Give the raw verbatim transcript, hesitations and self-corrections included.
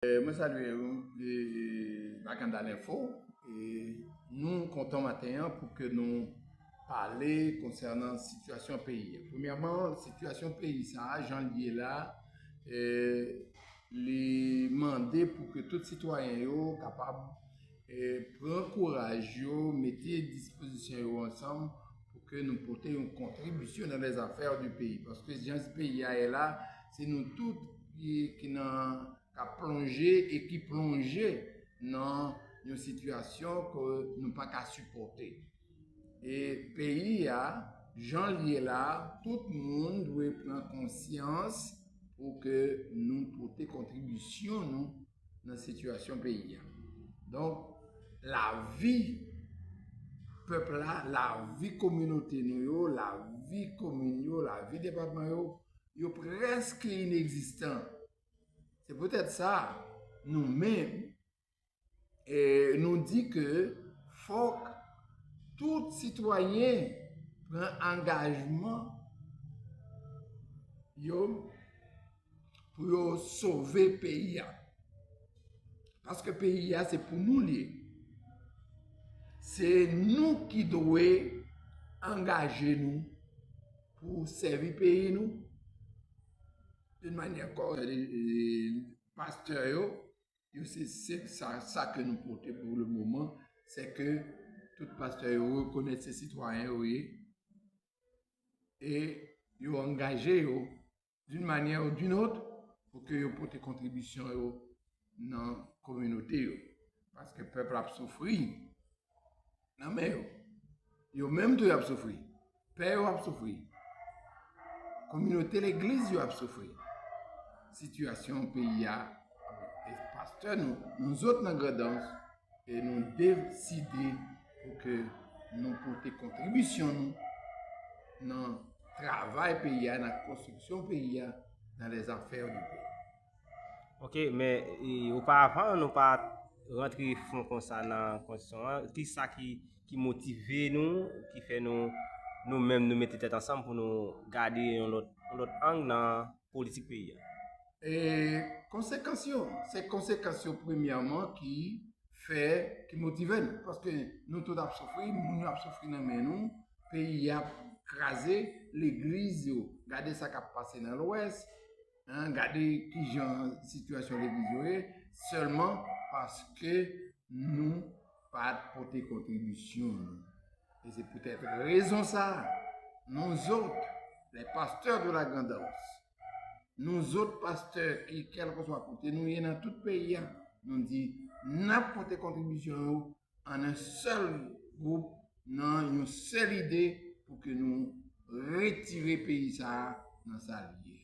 Mwen salye ou, e, Maganda Lenfo. E nou kontan maten an pou ke nou pale konsènan sitiyasyon peyi a. Premyèman, sitiyasyon peyi sa a, jan l ye la, e, li mande pou ke tout sitwayen yo kapab, e, pran kouraj yo, mete dispozisyon yo ansanm pou ke nou pote yon kontribisyon nan lèzafè di peyi. Paske jan peyi a ye la, se nou tout ki, ki nan k ap plonje e ki plonje nan yon sitiyasyon ke nou pa ka sipòte. E peyi a, jan l ye la, tout moun dwe pran konsyans pou ke nou pote kontribisyon nou nan sitiyasyon peyi a. Donk, lavi pèp la, lavi kominote nou yo, lavi komin yo, lavi depatman yo, yo prèske inegzistan. Se poutèt sa, nou menm, e, nou di ke fòk tout sitwayen pran angajman yo pou yo sove peyi a. Paske peyi a, se pou nou li ye. Se nou ki dwe angaje nou pou sèvi peyi nou. D'une manière, kò, e, e, pastè yo, yo se, se sa, sa ke nou pote pou le moman, se ke tout pastè yo rekonèt se sitwayen yo ye, e yo angaje yo d'une manière ou d'une autre, pou ke yo pote kontribisyon yo nan kominote yo. Paske pèp la ap soufri nan men yo. Yo menm tou y ap soufri. Pè yo ap soufri. Kominote legliz yo ap soufri. Sitiyasyon peyi a, e pastè nou, nou zòt nan Grandans, e nou deside pou ke nou pote kontribisyon nou nan travay peyi a, nan konstriksyon peyi a, dans les affaires du pays. Ok, men e, oparavan nou pa rantre fon konsa nan konstitisyon an. Ki sa ki, ki motive nou, ki fè nou, nou menm nou mete tèt ansanm pou nou gade yon lòt, yon lòt ang nan politik peyi a? E konsekans yo, se konsekans yo premyèman ki fè, ki motive nou. Paske nou tout ap soufri, moun yo ap soufri nan men nou, peyi a ap kraze, legliz yo, gade sa k ap pase nan Lwès, hein, gade kijan sitiyasyon legliz yo ye, sèlman paske nou pa t pote kontribisyon nou. E se poutèt rezon sa a, nou zòt, les pasteurs de la Grand'Anse, nou zòt pastè ki, kèlkeswa kote nou ye nan tout peyi a, nou di n ap pote kontribisyon yo an yon sèl gwoup, nan yon sèl ide pou ke nou retire peyi sa a nan sa l ye.